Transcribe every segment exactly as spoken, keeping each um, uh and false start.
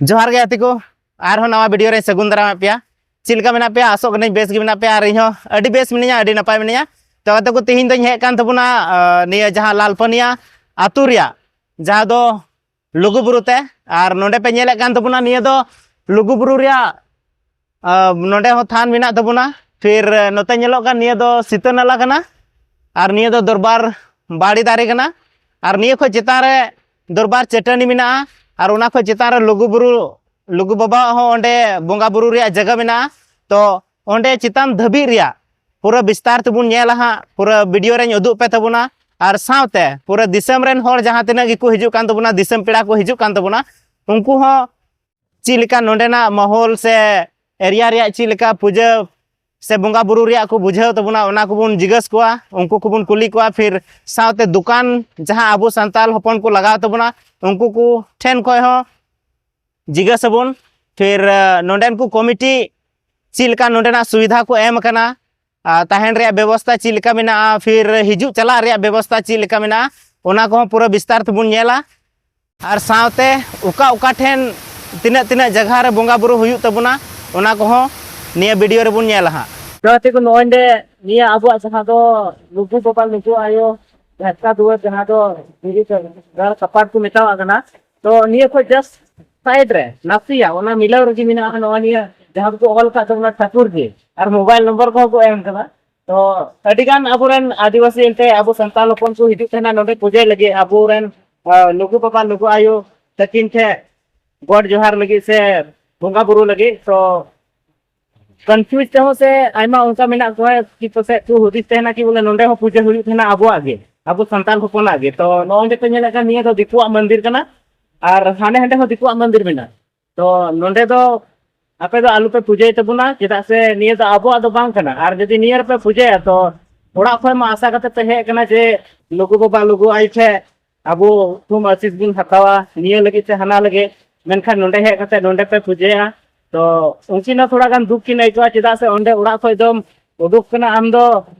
ᱡᱚᱦᱟᱨ ᱜᱮ ᱜᱟᱛᱮ ᱠᱚ, ᱟᱨᱦᱚᱸ ᱱᱟᱣᱟ ᱵᱷᱤᱰᱤᱭᱳ ᱨᱮ ᱥᱟᱹᱜᱩᱱ ᱫᱟᱨᱟᱢᱮᱫ ᱯᱮᱭᱟ᱾ ᱪᱮᱫ ᱞᱮᱠᱟ ᱢᱮᱱᱟᱜ ᱯᱮᱭᱟ? ᱟᱥᱚᱜ ᱠᱟᱹᱱᱟᱹᱧ ᱵᱮᱥ ᱜᱮ ᱢᱮᱱᱟᱜ ᱯᱮᱭᱟ, ᱟᱨ ᱤᱧ ᱦᱚᱸ ᱟᱹᱰᱤ ᱵᱮᱥ ᱢᱤᱱᱟᱹᱧᱟ, ᱟᱹᱰᱤ ᱱᱟᱯᱟᱭ ᱢᱤᱱᱟᱹᱧᱟ᱾ ᱛᱚ ᱜᱟᱛᱮ ᱠᱚ, ᱛᱮᱦᱮᱧ ᱫᱚᱧ ᱦᱮᱡ ᱟᱠᱟᱱ ᱛᱟᱵᱚᱱᱟ, ᱟᱸ, ᱱᱤᱭᱟᱹ ᱡᱟᱦᱟᱸ ᱞᱟᱞᱯᱟᱹᱱᱤᱭᱟ ᱟᱹᱛᱩ ᱨᱮᱭᱟᱜ, ᱡᱟᱦᱟᱸ ᱫᱚ ᱞᱩᱜᱩᱵᱩᱨᱩ ᱛᱮ, ᱟᱨ ᱱᱚᱰᱮ ᱯᱮ ᱧᱮᱞᱮᱫ ᱠᱟᱱ ᱛᱟᱵᱚᱱᱟ, ᱱᱤᱭᱟᱹ ᱫᱚ ᱞᱩᱜᱩᱵᱩᱨᱩ ᱨᱮᱭᱟᱜ, ᱟᱸ, ᱱᱚᱰᱮ ᱦᱚᱸ ᱛᱷᱟᱱ ᱢᱮᱱᱟᱜ ᱛᱟᱵᱚᱱᱟ᱾ ᱯᱷᱤᱨ, ᱟᱸ, ᱱᱚᱛᱮ ᱧᱮᱞᱚᱜ ᱠᱟᱱ, ᱱᱤᱭᱟᱹ ᱫᱚ ᱥᱤᱛᱟᱹ ᱱᱟᱞᱟ ᱠᱟᱱᱟ, ᱟᱨ ᱱᱤᱭᱟᱹ ᱫᱚ ᱫᱚᱨᱵᱟᱨ ᱵᱟᱲᱮ ᱫᱟᱨᱮ ᱠᱟᱱᱟ, ᱟᱨ ᱱᱤᱭᱟᱹ ᱠᱷᱚᱡ ᱪᱮᱛᱟᱱ ᱨᱮ ᱫᱚᱨᱵᱟᱨ ᱪᱟᱹᱴᱟᱹᱱᱤ ᱢᱮᱱᱟᱜᱼᱟ, ᱟᱨ ᱚᱱᱟ ᱠᱷᱚᱡ ᱪᱮᱛᱟᱱ ᱨᱮ ᱞᱩᱜᱩᱵᱩᱨᱩ, ᱞᱩᱜᱩ ᱵᱟᱵᱟᱣᱟᱜ ᱦᱚᱸ ᱚᱸᱰᱮ ᱵᱚᱸᱜᱟ ᱵᱩᱨᱩ ᱨᱮᱭᱟᱜ ᱡᱟᱭᱜᱟ ᱢᱮᱱᱟᱜᱼᱟ᱾ ᱛᱚ ᱚᱸᱰᱮ ᱪᱮᱛᱟᱱ ᱫᱷᱟᱹᱵᱤᱡ ᱨᱮᱭᱟᱜ ᱯᱩᱨᱟᱹ ᱵᱤᱥᱛᱟᱨ ᱛᱮᱵᱚᱱ ᱧᱮᱞᱟ ᱦᱟᱸᱜ, ᱯᱩᱨᱟᱹ ᱵᱷᱤᱰᱤᱭᱳ ᱨᱮᱧ ᱩᱫᱩᱜ ᱯᱮ ᱛᱟᱵᱚᱱᱟ᱾ ᱟᱨ ᱥᱟᱶᱛᱮ ᱯᱩᱨᱟᱹ ᱫᱤᱥᱚᱢ ᱨᱮᱱ ᱦᱚᱲ ᱡᱟᱦᱟᱸ ᱛᱤᱱᱟᱹᱜ ᱜᱮᱠᱚ ᱦᱤᱡᱩᱜ ᱠᱟᱱ ᱛᱟᱵᱚᱱᱟ, ᱫᱤᱥᱚᱢ ᱯᱮᱲᱟ ᱠᱚ ᱦᱤᱡᱩᱜ ᱠᱟᱱ ᱛᱟᱵᱚᱱᱟ, ᱩᱱᱠᱩ ᱦᱚᱸ ᱪᱮᱫ ᱞᱮᱠᱟ ᱱᱚᱰᱮᱱᱟᱜ ᱢᱟᱦᱚᱞ ᱥᱮ ᱮᱨᱤᱭᱟ ᱨᱮᱭᱟᱜ ᱪᱮᱫ ᱞᱮᱠᱟ ᱯᱩᱡᱟᱹ ᱥᱮ ᱵᱚᱸᱜᱟ ᱵᱩᱨᱩ ᱨᱮᱭᱟᱜ ᱠᱚ ᱵᱩᱡᱷᱟᱹᱣ ᱛᱟᱵᱚᱱᱟ, ᱚᱱᱟ ᱠᱚᱵᱚᱱ ᱡᱤᱜᱟᱹᱥ ᱠᱚᱣᱟ, ᱩᱱᱠᱩ ᱠᱚᱵᱚᱱ ᱠᱩᱞᱤ ᱠᱚᱣᱟ᱾ ᱯᱷᱤᱨ ᱥᱟᱶᱛᱮ ᱫᱚᱠᱟᱱ ᱡᱟᱦᱟᱸ ᱟᱵᱚ ᱥᱟᱱᱛᱟᱞ ᱦᱚᱯᱚᱱ ᱠᱚ ᱞᱟᱜᱟᱣ ᱛᱟᱵᱚᱱᱟ, ᱩᱱᱠᱩ ᱠᱚ ᱴᱷᱮᱱ ᱠᱷᱚᱡ ᱦᱚᱸ ᱡᱤᱜᱟᱹᱥ ᱟᱵᱚᱱ᱾ ᱯᱷᱤᱨ, ᱟᱸ, ᱱᱚᱰᱮᱱ ᱠᱚ ᱠᱚᱢᱤᱴᱤ ᱪᱮᱫ ᱞᱮᱠᱟ ᱱᱚᱰᱮᱱᱟᱜ ᱥᱩᱵᱤᱫᱷᱟ ᱠᱚ ᱮᱢ ᱟᱠᱟᱱᱟ, ᱟᱨ ᱛᱟᱦᱮᱱ ᱨᱮᱭᱟᱜ ᱵᱮᱵᱚᱥᱛᱷᱟ ᱪᱮᱫ ᱞᱮᱠᱟ ᱢᱮᱱᱟᱜᱼᱟ, ᱯᱷᱤᱨ ᱦᱤᱡᱩᱜ ᱪᱟᱞᱟᱜ ᱨᱮᱭᱟᱜ ᱵᱮᱵᱚᱥᱛᱷᱟ ᱪᱮᱫ ᱞᱮᱠᱟ ᱢᱮᱱᱟᱜᱼᱟ, ᱚᱱᱟ ᱠᱚᱦᱚᱸ ᱯᱩᱨᱟᱹ ᱵᱤᱥᱛᱟᱨ ᱛᱮᱵᱚᱱ ᱧᱮᱞᱟ᱾ ᱟᱨ ᱥᱟᱶᱛᱮ ᱚᱠᱟ ᱚᱠᱟ ᱴᱷᱮᱱ ᱛᱤᱱᱟᱹᱜ ᱛᱤᱱᱟᱹᱜ ᱡᱟᱭᱜᱟ ᱨᱮ ᱵᱚᱸᱜᱟ ᱵᱩᱨᱩ ᱦᱩᱭᱩᱜ ᱛᱟᱵᱚᱱᱟ, ᱚᱱᱟ ᱠᱚᱦᱚᱸ ᱱᱤᱭᱟᱹ ᱵᱷᱤᱰᱤᱭᱳ ᱨᱮᱵᱚᱱ ᱧᱮᱞᱟ ᱦᱟᱸᱜ᱾ ᱛᱚ ᱜᱟᱛᱮ ᱠᱚ, ᱱᱚᱜᱼᱚᱭ ᱱᱚᱰᱮ ᱱᱤᱭᱟᱹ ᱟᱵᱚᱣᱟᱜ ᱡᱟᱦᱟᱸ ᱫᱚ ᱞᱩᱜᱩ ᱵᱟᱵᱟ ᱞᱩᱜᱩ ᱟᱭᱳ ᱡᱷᱟᱴᱠᱟ ᱫᱩᱣᱟᱹᱨ, ᱡᱟᱦᱟᱸ ᱫᱚ ᱫᱷᱤᱨᱤ ᱜᱟᱲ ᱠᱟᱯᱟᱴ ᱠᱚ ᱢᱮᱛᱟᱣᱟᱜ ᱠᱟᱱᱟ, ᱛᱚ ᱱᱤᱭᱟᱹ ᱠᱷᱚᱡ ᱡᱟᱥᱴ ᱥᱟᱭᱤᱰ ᱨᱮ ᱱᱟᱥᱮᱭᱟᱜ ᱚᱱᱟ ᱢᱤᱞᱟᱹᱣ ᱨᱮᱜᱮ ᱢᱮᱱᱟᱜᱼᱟ ᱱᱚᱜᱼᱚᱭ ᱱᱤᱭᱟᱹ ᱡᱟᱦᱟᱸ ᱫᱚᱠᱚ ᱚᱞ ᱟᱠᱟᱫ ᱛᱟᱵᱚᱱᱟ ᱴᱷᱟᱹᱠᱩᱨ ᱡᱤ, ᱟᱨ ᱢᱳᱵᱟᱭᱤᱞ ᱱᱚᱢᱵᱚᱨ ᱠᱚᱦᱚᱸ ᱠᱚ ᱮᱢ ᱠᱟᱫᱟ᱾ ᱛᱚ ᱟᱹᱰᱤ ᱜᱟᱱ ᱟᱵᱚᱨᱮᱱ ᱟᱹᱫᱤᱵᱟᱹᱥᱤ ᱮᱱᱛᱮ ᱟᱵᱚ ᱥᱟᱱᱛᱟᱲ ᱦᱚᱯᱚᱱ ᱠᱚ ᱦᱤᱡᱩᱜ ᱛᱟᱦᱮᱱᱟ ᱱᱚᱰᱮ ᱯᱩᱡᱟᱹᱭ ᱞᱟᱹᱜᱤᱫ, ᱟᱵᱚᱨᱮᱱ, ᱟᱸ, ᱞᱩᱜᱩ ᱵᱟᱵᱟ ᱞᱩᱜᱩ ᱟᱭᱳ ᱛᱟᱹᱠᱤᱱ ᱴᱷᱮᱱ ᱜᱚᱰ ᱡᱚᱦᱟᱨ ᱞᱟᱹᱜᱤᱫ ᱥᱮ ᱵᱚᱸᱜᱟ ᱵᱩᱨᱩ ᱞᱟᱹᱜᱤᱫ᱾ ᱛᱚ ᱠᱚᱱᱯᱷᱤᱭᱩᱡᱽ ᱛᱮᱦᱚᱸ ᱥᱮ ᱟᱭᱢᱟ ᱚᱱᱠᱟ ᱢᱮᱱᱟᱜ ᱠᱚᱣᱟ ᱠᱤ ᱯᱟᱥᱮᱡ ᱠᱚ ᱦᱩᱫᱤᱥ ᱛᱟᱦᱮᱱᱟ ᱠᱤ ᱵᱚᱞᱮ ᱱᱚᱰᱮ ᱦᱚᱸ ᱯᱩᱡᱟᱹ ᱦᱩᱭᱩᱜ ᱛᱟᱦᱮᱱᱟ ᱟᱵᱚᱣᱟᱜ ᱜᱮ, ᱟᱵᱚ ᱥᱟᱱᱛᱟᱲ ᱦᱚᱯᱚᱱᱟᱜ ᱜᱮ᱾ ᱛᱚ ᱱᱚᱜᱼᱚᱭ ᱱᱤᱛᱚᱜ ᱧᱮᱞᱮᱫ ᱠᱟᱱ ᱱᱤᱭᱟᱹ ᱫᱚ ᱫᱤᱠᱩᱣᱟᱜ ᱢᱚᱱᱫᱤᱨ ᱠᱟᱱᱟ, ᱟᱨ ᱦᱟᱸᱰᱮ ᱦᱟᱸᱰᱮ ᱦᱚᱸ ᱫᱤᱠᱩᱣᱟᱜ ᱢᱚᱱᱫᱤᱨ ᱢᱮᱱᱟᱜᱼᱟ᱾ ᱛᱚ ᱱᱚᱰᱮ ᱫᱚ ᱟᱯᱮ ᱫᱚ ᱟᱞᱚᱯᱮ ᱯᱩᱡᱟᱹᱭ ᱛᱟᱵᱚᱱᱟ, ᱪᱮᱫᱟᱜ ᱥᱮ ᱱᱤᱭᱟᱹ ᱫᱚ ᱟᱵᱚᱣᱟᱜ ᱫᱚ ᱵᱟᱝ ᱠᱟᱱᱟ᱾ ᱟᱨ ᱡᱩᱫᱤ ᱱᱤᱭᱟᱹ ᱨᱮᱯᱮ ᱯᱩᱡᱟᱹᱭᱟ, ᱛᱚ ᱚᱲᱟᱜ ᱠᱷᱚᱱ ᱢᱟ ᱟᱥᱟ ᱠᱟᱛᱮ ᱯᱮ ᱦᱮᱡ ᱟᱠᱟᱱᱟ ᱡᱮ ᱞᱩᱜᱩ ᱵᱟᱵᱟ ᱞᱩᱜᱩ ᱟᱭᱳ ᱴᱷᱮᱡ ᱟᱵᱚ ᱛᱷᱩᱢ ᱟᱥᱤᱥ ᱵᱚᱱ ᱦᱟᱛᱟᱣᱟ, ᱱᱤᱭᱟᱹ ᱞᱟᱹᱜᱤᱫ ᱥᱮ ᱦᱟᱱᱟ ᱞᱟᱹᱜᱤᱫ, ᱢᱮᱱᱠᱷᱟᱱ ᱱᱚᱰᱮ ᱦᱮᱡ ᱠᱟᱛᱮ ᱱᱚᱰᱮ ᱯᱮ ᱯᱩᱡᱟᱹᱭᱟ᱾ ᱛᱚ ᱩᱱᱠᱤᱱ ᱦᱚᱸ ᱛᱷᱚᱲᱟ ᱜᱟᱱ ᱫᱩᱠ ᱠᱤᱱ ᱟᱹᱭᱠᱟᱹᱣᱟ, ᱪᱮᱫᱟᱜ ᱥᱮ ᱚᱸᱰᱮ ᱚᱲᱟᱜ ᱠᱷᱚᱡ ᱫᱚᱢ ᱩᱰᱩᱠ ᱠᱟᱱᱟ ᱟᱢ ᱫᱚ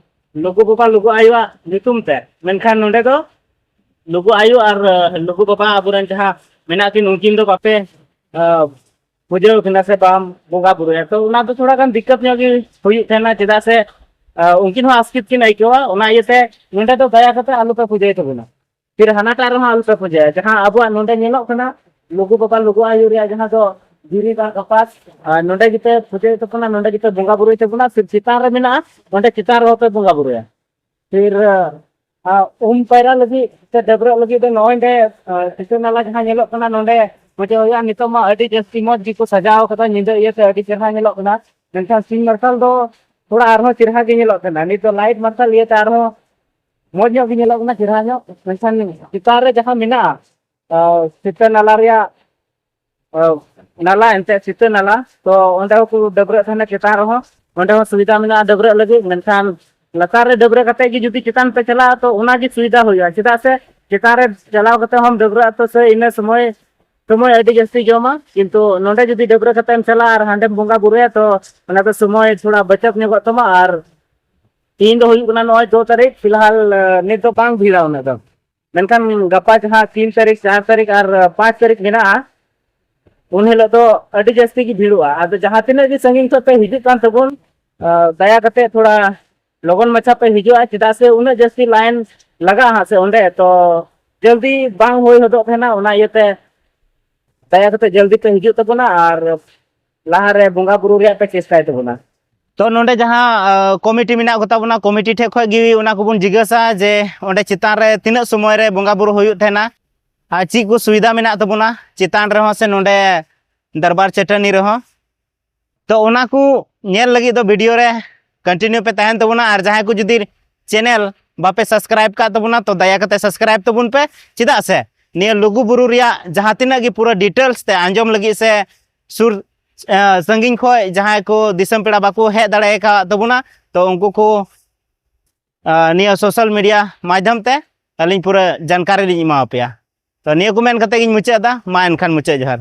ᱞᱩᱜᱩ ᱵᱟᱵᱟ ᱞᱩᱜᱩ ᱟᱭᱳᱣᱟᱜ ᱧᱩᱛᱩᱢ ᱛᱮ, ᱢᱮᱱᱠᱷᱟᱱ ᱱᱚᱰᱮ ᱫᱚ ᱞᱩᱜᱩ ᱟᱭᱳ ᱟᱨ, ᱟᱸ, ᱞᱩᱜᱩ ᱵᱟᱵᱟ ᱟᱵᱚᱨᱮᱱ ᱡᱟᱦᱟᱸ ᱢᱮᱱᱟᱜ ᱠᱤᱱ, ᱩᱱᱠᱤᱱ ᱫᱚ ᱵᱟᱯᱮ ᱟᱸ, ᱯᱩᱡᱟᱹᱣ ᱠᱤᱱᱟ ᱥᱮ ᱵᱟᱢ ᱵᱚᱸᱜᱟ ᱵᱩᱨᱩᱭᱟ, ᱛᱚ ᱚᱱᱟ ᱫᱚ ᱛᱷᱚᱲᱟ ᱜᱟᱱ ᱫᱤᱠᱠᱟᱛ ᱧᱚᱜ ᱜᱮ ᱦᱩᱭᱩᱜ ᱛᱟᱦᱮᱱᱟ, ᱪᱮᱫᱟᱜ ᱥᱮ, ᱟᱸ, ᱩᱱᱠᱤᱱ ᱦᱚᱸ ᱟᱥᱠᱮᱛ ᱠᱤᱱ ᱟᱹᱭᱠᱟᱹᱣᱟ᱾ ᱚᱱᱟ ᱤᱭᱟᱹᱛᱮ ᱱᱚᱸᱰᱮ ᱫᱚ ᱫᱟᱭᱟ ᱠᱟᱛᱮ ᱟᱞᱚ ᱯᱮ ᱯᱩᱡᱟᱹᱭ ᱛᱟᱵᱚᱱᱟ᱾ ᱯᱷᱤᱨ ᱦᱟᱱᱟᱴᱟᱜ ᱨᱮᱦᱚᱸ ᱟᱞᱚ ᱯᱮ ᱯᱩᱡᱟᱹᱭᱟ, ᱡᱟᱦᱟᱸ ᱟᱵᱚᱣᱟᱜ ᱱᱚᱸᱰᱮ ᱧᱮᱞᱚᱜ ᱠᱟᱱᱟ, ᱞᱩᱜᱩ ᱵᱟᱵᱟ ᱞᱩᱜᱩ ᱟᱭᱳ ᱨᱮᱭᱟᱜ ᱡᱟᱦᱟᱸ ᱫᱚ ᱫᱷᱤᱨᱤ ᱫᱟᱜ ᱜᱟᱯᱟᱥ, ᱟᱨ ᱱᱚᱸᱰᱮ ᱜᱮᱯᱮ ᱯᱩᱡᱟᱹᱭ ᱛᱟᱵᱚᱱᱟ, ᱱᱚᱸᱰᱮ ᱜᱮᱯᱮ ᱵᱚᱸᱜᱟ ᱵᱩᱨᱩᱭ ᱛᱟᱵᱚᱱᱟ, ᱯᱷᱤᱨ ᱪᱮᱛᱟᱱ ᱨᱮ ᱢᱮᱱᱟᱜᱼᱟ, ᱚᱸᱰᱮ ᱪᱮᱛᱟᱱ ᱨᱮᱦᱚᱸ ᱯᱮ ᱵᱚᱸᱜᱟ ᱵᱩᱨᱩᱭᱟ᱾ ᱯᱷᱤᱨ, ᱟᱨ ᱩᱢ ᱯᱟᱭᱨᱟ ᱞᱟᱹᱜᱤᱫ ᱥᱮ ᱰᱟᱹᱵᱽᱨᱟᱹᱜ ᱞᱟᱹᱜᱤᱫ ᱫᱚ ᱱᱚᱜᱼᱚᱭ ᱱᱚᱰᱮ, ᱟᱨ ᱥᱤᱛᱟᱹ ᱱᱟᱞᱟ ᱡᱟᱦᱟᱸ ᱧᱮᱞᱚᱜ ᱠᱟᱱᱟ, ᱱᱚᱰᱮ ᱯᱩᱡᱟᱹ ᱦᱩᱭᱩᱜᱼᱟ᱾ ᱱᱤᱛᱚᱜ ᱢᱟ ᱟᱹᱰᱤ ᱡᱟᱹᱥᱛᱤ ᱢᱚᱡᱽ ᱜᱮᱠᱚ ᱥᱟᱡᱟᱣ ᱠᱟᱫᱟ, ᱧᱤᱫᱟᱹ ᱤᱭᱟᱹᱛᱮ ᱟᱹᱰᱤ ᱪᱮᱦᱨᱟ ᱧᱮᱞᱚᱜ ᱠᱟᱱᱟ᱾ ᱢᱮᱱᱠᱷᱟᱱ ᱥᱤᱧ ᱢᱟᱨᱥᱟᱞ ᱫᱚ ᱛᱷᱚᱲᱟ ᱟᱨᱦᱚᱸ ᱪᱮᱦᱨᱟ ᱜᱮ ᱧᱮᱞᱚᱜ ᱠᱟᱱᱟ᱾ ᱱᱤᱛ ᱫᱚ ᱞᱟᱭᱤᱴ ᱢᱟᱨᱥᱟᱞ ᱤᱭᱟᱹᱛᱮ ᱟᱨᱦᱚᱸ ᱢᱚᱡᱽ ᱧᱚᱜ ᱜᱮ ᱧᱮᱞᱚᱜ ᱠᱟᱱᱟ, ᱪᱮᱦᱨᱟ ᱧᱚᱜ᱾ ᱢᱮᱱᱠᱷᱟᱱ ᱪᱮᱛᱟᱱ ᱨᱮ ᱡᱟᱦᱟᱸ ᱢᱮᱱᱟᱜᱼᱟ, ᱟᱨ ᱥᱤᱛᱟᱹ ᱱᱟᱞᱟ ᱨᱮᱭᱟᱜ ᱚ, ᱱᱟᱞᱟ ᱮᱱᱛᱮᱫ, ᱥᱤᱛᱟᱹ ᱱᱟᱞᱟ᱾ ᱛᱚ ᱚᱸᱰᱮ ᱦᱚᱸᱠᱚ ᱰᱟᱹᱵᱽᱨᱟᱹᱜ ᱛᱟᱦᱮᱱᱟ ᱪᱮᱛᱟᱱ ᱨᱮᱦᱚᱸ, ᱚᱸᱰᱮ ᱦᱚᱸ ᱥᱩᱵᱤᱫᱷᱟ ᱢᱮᱱᱟᱜᱼᱟ ᱰᱟᱹᱵᱽᱨᱟᱹᱜ ᱞᱟᱹᱜᱤᱫ᱾ ᱢᱮᱱᱠᱷᱟᱱ ᱞᱟᱛᱟᱨ ᱨᱮ ᱰᱟᱹᱵᱽᱨᱟᱹ ᱠᱟᱛᱮ ᱜᱮ ᱡᱩᱫᱤ ᱪᱮᱛᱟᱱ ᱯᱮ ᱪᱟᱞᱟᱜᱼᱟ, ᱛᱚ ᱚᱱᱟ ᱜᱮ ᱥᱩᱵᱤᱫᱷᱟ ᱦᱩᱭᱩᱜᱼᱟ, ᱪᱮᱫᱟᱜ ᱥᱮ ᱪᱮᱛᱟᱱ ᱨᱮ ᱪᱟᱞᱟᱣ ᱠᱟᱛᱮ ᱦᱚᱸᱢ ᱰᱟᱹᱵᱽᱨᱟᱹᱜᱼᱟ, ᱛᱚ ᱥᱮ ᱤᱱᱟᱹ ᱥᱚᱢᱚᱭ, ᱥᱚᱢᱚᱭ ᱟᱹᱰᱤ ᱡᱟᱹᱥᱛᱤ ᱡᱚᱢᱟ᱾ ᱠᱤᱱᱛᱩ ᱱᱚᱸᱰᱮ ᱡᱩᱫᱤ ᱰᱟᱹᱵᱽᱨᱟᱹ ᱠᱟᱛᱮᱢ ᱪᱟᱞᱟᱜᱼᱟ ᱟᱨ ᱦᱟᱸᱰᱮᱢ ᱵᱚᱸᱜᱟ ᱵᱩᱨᱩᱭᱟ, ᱛᱚ ᱚᱱᱟ ᱫᱚ ᱥᱚᱢᱚᱭ ᱛᱷᱚᱲᱟ ᱵᱟᱪᱚᱛ ᱧᱚᱜᱚᱜ ᱛᱟᱢᱟ᱾ ᱟᱨ ᱛᱤᱦᱤᱧ ᱫᱚ ᱦᱩᱭᱩᱜ ᱠᱟᱱᱟ ᱱᱚᱜᱼᱚᱭ ᱫᱩ ᱛᱟᱹᱨᱤᱠᱷ, ᱯᱷᱤᱞᱦᱟᱞ, ᱮ, ᱱᱤᱛ ᱫᱚ ᱵᱟᱝ ᱵᱷᱤᱲᱟ ᱩᱱᱟᱹᱜ ᱫᱚ᱾ ᱢᱮᱱᱠᱷᱟᱱ ᱜᱟᱯᱟ ᱡᱟᱦᱟᱸ ᱛᱤᱱ ᱛᱟᱹᱨᱤᱠᱷ, ᱪᱟᱨ ᱛᱟᱹᱨᱤᱠᱷ ᱟᱨ ᱯᱟᱸᱪ ᱛᱟᱹᱨᱤᱠᱷ ᱢᱮᱱᱟᱜᱼᱟ, ᱩᱱ ᱦᱤᱞᱳᱜ ᱫᱚ ᱟᱹᱰᱤ ᱡᱟᱹᱥᱛᱤ ᱜᱮ ᱵᱷᱤᱲᱚᱜᱼᱟ᱾ ᱟᱫᱚ ᱡᱟᱦᱟᱸ ᱛᱤᱱᱟᱹᱜ ᱜᱮ ᱥᱟᱺᱜᱤᱧ ᱠᱷᱚᱱ ᱯᱮ ᱦᱤᱡᱩᱜ ᱠᱟᱱ ᱛᱟᱵᱚᱱ, ᱟ, ᱫᱟᱭᱟ ᱠᱟᱛᱮ ᱛᱷᱚᱲᱟ ᱞᱚᱜᱚᱱ ᱢᱟᱪᱷᱟ ᱯᱮ ᱦᱤᱡᱩᱜᱼᱟ, ᱪᱮᱫᱟᱜ ᱥᱮ ᱩᱱᱟᱹᱜ ᱡᱟᱹᱥᱛᱤ ᱞᱟᱭᱤᱱ ᱞᱟᱜᱟᱜᱼᱟ ᱦᱟᱸᱜ ᱥᱮ ᱚᱸᱰᱮ, ᱛᱚ ᱡᱚᱞᱫᱤ ᱵᱟᱝ ᱦᱩᱭ ᱦᱚᱫᱚᱜ ᱛᱟᱦᱮᱱᱟ᱾ ᱚᱱᱟ ᱤᱭᱟᱹᱛᱮ ᱫᱟᱭᱟ ᱠᱟᱛᱮ ᱡᱚᱞᱫᱤ ᱯᱮ ᱦᱤᱡᱩᱜ ᱛᱟᱵᱚᱱᱟ ᱟᱨ ᱞᱟᱦᱟᱨᱮ ᱵᱚᱸᱜᱟ ᱵᱩᱨᱩ ᱨᱮᱭᱟᱜ ᱯᱮ ᱪᱮᱥᱴᱟᱭ ᱛᱟᱵᱚᱱᱟ᱾ ᱛᱚ ᱱᱚᱰᱮ ᱡᱟᱦᱟᱸ, ᱟ, ᱠᱚᱢᱤᱴᱤ ᱢᱮᱱᱟᱜ ᱠᱚᱛᱟ ᱵᱚᱱᱟ, ᱠᱚᱢᱤᱴᱤ ᱴᱷᱮᱡ ᱠᱷᱚᱡ ᱜᱮ ᱚᱱᱟ ᱠᱚᱵᱚᱱ ᱡᱤᱜᱟᱹᱥᱟ ᱡᱮ ᱚᱸᱰᱮ ᱪᱮᱛᱟᱱ ᱨᱮ ᱛᱤᱱᱟᱹᱜ ᱥᱚᱢᱚᱭ ᱨᱮ ᱵᱚᱸᱜᱟ ᱵᱩᱨᱩ ᱦᱩᱭᱩᱜ ᱛᱟᱦᱮᱱᱟ ᱟᱨ ᱪᱮᱫ ᱠᱚ ᱥᱩᱵᱤᱫᱷᱟ ᱢᱮᱱᱟᱜ ᱛᱟᱵᱚᱱᱟ ᱪᱮᱛᱟᱱ ᱨᱮᱦᱚᱸ ᱥᱮ ᱱᱚᱰᱮ ᱫᱚᱨᱵᱟᱨ ᱪᱟᱹᱴᱟᱹᱱᱤ ᱨᱮᱦᱚᱸ᱾ ᱛᱚ ᱚᱱᱟ ᱠᱚ ᱧᱮᱞ ᱞᱟᱹᱜᱤᱫ ᱫᱚ ᱵᱷᱤᱰᱤᱭᱳ ᱨᱮ ᱠᱚᱱᱴᱤᱱᱤᱭᱩ ᱯᱮ ᱛᱟᱦᱮᱱ ᱛᱟᱵᱚᱱᱟ᱾ ᱟᱨ ᱡᱟᱦᱟᱸᱭ ᱠᱚ ᱡᱩᱫᱤ ᱪᱮᱱᱮᱞ ᱵᱟᱯᱮ ᱥᱟᱵᱥᱠᱨᱟᱭᱤᱵ ᱠᱟᱜ ᱛᱟᱵᱚᱱᱟ, ᱛᱚ ᱫᱟᱭᱟ ᱠᱟᱛᱮ ᱥᱟᱵᱥᱠᱨᱟᱭᱤᱵ ᱛᱟᱵᱚᱱ ᱯᱮ, ᱪᱮᱫᱟᱜ ᱥᱮ ᱱᱤᱭᱟᱹ ᱞᱩᱜᱩ ᱵᱩᱨᱩ ᱨᱮᱭᱟᱜ ᱡᱟᱦᱟᱸ ᱛᱤᱱᱟᱹᱜ ᱜᱮ ᱯᱩᱨᱟᱹ ᱰᱤᱴᱮᱞᱥ ᱛᱮ ᱟᱸᱡᱚᱢ ᱞᱟᱹᱜᱤᱫ ᱥᱮ ᱥᱩᱨ, ᱮ, ᱥᱟᱺᱜᱤᱧ ᱠᱷᱚᱡ ᱡᱟᱦᱟᱸᱭ ᱠᱚ ᱫᱤᱥᱚᱢ ᱯᱮᱲᱟ ᱵᱟᱠᱚ ᱦᱮᱡ ᱫᱟᱲᱮ ᱟᱠᱟᱫ ᱛᱟᱵᱚᱱᱟ, ᱛᱚ ᱩᱱᱠᱩ ᱠᱚ, ᱟ, ᱱᱤᱭᱟᱹ ᱥᱳᱥᱟᱞ ᱢᱤᱰᱤᱭᱟ ᱢᱟᱫᱽᱫᱷᱚᱢ ᱛᱮ ᱟᱹᱞᱤᱧ ᱯᱩᱨᱟᱹ ᱡᱟᱱᱠᱟᱨᱤ ᱞᱤᱧ ᱮᱢᱟ ᱯᱮᱭᱟ᱾ ᱛᱚ ᱱᱤᱭᱟᱹ ᱠᱚ ᱢᱮᱱ ᱠᱟᱛᱮ ᱜᱤᱧ ᱢᱩᱪᱟᱹᱫ ᱮᱫᱟ᱾ ᱢᱟ ᱮᱱᱠᱷᱟᱱ ᱢᱩᱪᱟᱹᱫ ᱡᱚᱦᱟᱨ᱾